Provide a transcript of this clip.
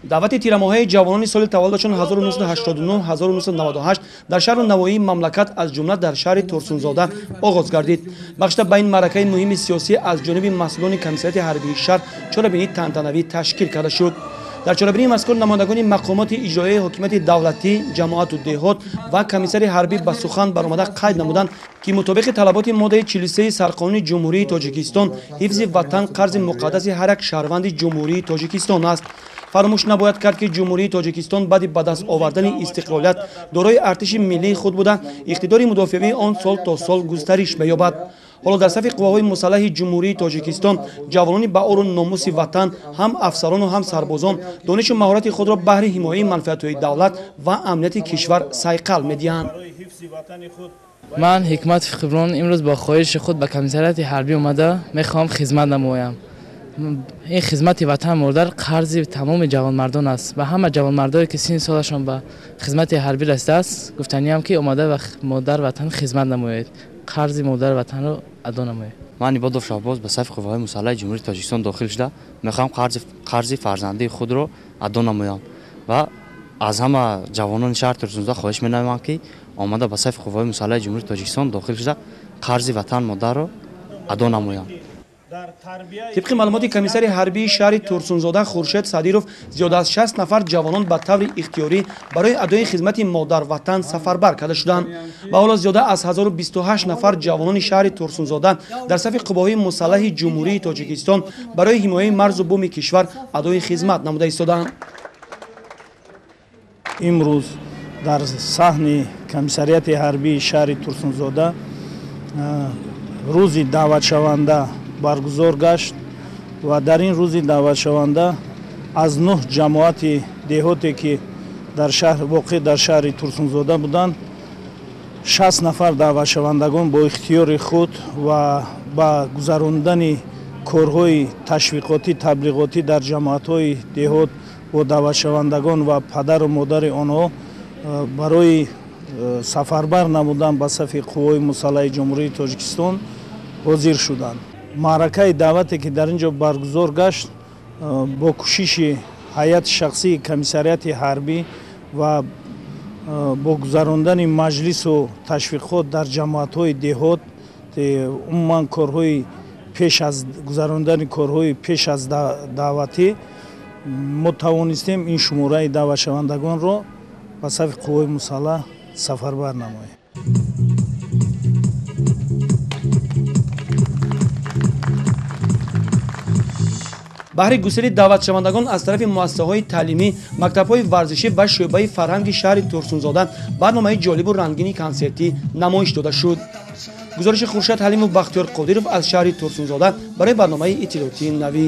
Даъвати тирамоҳаи ҷавонони соли таваллудашон 1989-1998 дар шаҳру навоии мамлакат, аз ҷумла дар шаҳри Турсунзода оғоз гардид. Бахшида ба ин маъракаи муҳими сиёсӣ аз ҷониби масъулони комиссариати ҳарбии шаҳр чорабинии тантанавӣ ташкил карда шуд. Дар чорабинии мазкур намояндагони мақомоти иҷроияи ҳокимияти давлатӣ, ҷамоату деҳот ва комиссари ҳарбӣ ба сухан баромада қайд намуданд, ки мутобиқи талаботи моддаи 43 Сарқонуни Ҷумҳурии Тоҷикистон ҳифзи ватан қарзи муқаддаси ҳар як шаҳрванди Ҷумҳурии Тоҷикистон аст. Фаромӯш набояд кард, ки Ҷумҳурии Тоҷикистон баъди ба даст овардани истиқлолият дорои артиши миллии худ буда, иқтидори мудофиавии он сол то сол густариш меёбад. Ҳоло дар сафи қувваҳои мусаллаҳи Ҷумҳурии Тоҷикистон ҷавонони ба ору номуси ватан, ҳам афсарону ҳам сарбозон донишу маҳорати худро баҳри ҳимояи манфиатҳои давлат ва амнияти кишвар сайқал медиҳанд. Ман Ҳикмат Хиброн имрӯз бо хоҳиши худ ба комиссариати ҳарбӣ омада мехоҳам хизмат намоям. Ин хизмати ватан модар қарзи тамоми ҷавонмардон аст. Ба ҳама ҷавонмардое, ки синни солашон ба хизмати ҳарбӣ расидааст, гуфтаниям, ки омада ба модар ватан хизмат намоед, қарзи модар ватанро адо намоед. Ман Ибодов Шаҳбоз ба сафи қувваҳои мусаллаҳи Ҷумҳурии Тоҷикистон дохил шуда мехоҳам қарзи фарзандии худро адо намоям ва аз ҳама ҷавонони шаҳри Турсунзода хоҳиш менамоям, ки омада ба сафи қувваҳои мусаллаҳи Ҷумҳурии Тоҷикистон дохил шуда қарзи ватан модарро адо намоям. Тибқи маълумоти комиссари ҳарбии шаҳри Турсунзода Хуршед Садиров, зиёда аз 60 нафар ҷавонон ба таври ихтиёрӣ барои адои хизмати модарватан сафарбар карда шуданд ва ҳоло зиёда аз 1028 нафар ҷавонони шаҳри Турсунзода дар сафи қувваҳои мусаллаҳи Ҷумҳурии Тоҷикистон барои ҳимояи марзу буми кишвар адои хизмат намуда истодаанд. Имрӯз дар саҳни комиссариати ҳарбии шаҳри Турсунзода рӯзи даъватшаванда баргузор гашт ва дар ин рӯзи даъватшаванда аз 9 ҷамоати деҳоте, ки дар шаҳр воқеъ дар шаҳри Турсунзода буданд, 60 нафар даъватшавандагон бо ихтиёри худ ва ба гузарондани корҳои ташвиқотӣ таблиғотӣ дар ҷамоатҳои деҳот бо даъватшавандагон ва падару модари онҳо барои сафарбар намудан ба сафи қувваҳои мусаллаҳи Ҷумҳурии Тоҷикистон ҳозир шуданд. Маъракаи даъвате, ки дар ин ҷо баргузор гашт, бо кӯшиши ҳайати шахсии комиссариати ҳарбӣ ва бо гузарондани маҷлису ташвиқот дар ҷамоатҳои деҳот, умуман корҳои пеш аз гузарондани корҳои пеш аз даъватӣ, мо тавонистем ин шумораи даъватшавандагонро ба сафи қувваҳои мусаллаҳ сафарбар намоем. Баҳри гусели даъватшавандагон аз тарафи муассисаҳои таълимӣ, мактабҳои варзишӣ ва шӯъбаи фарҳанги шаҳри Турсунзода барномаи ҷолибу рангини консертӣ намоиш дода шуд. Гузориши Хуршед Ҳалимов, Бахтиёр Қодиров аз шаҳри Турсунзода барои барномаи иттилоотии навӣ.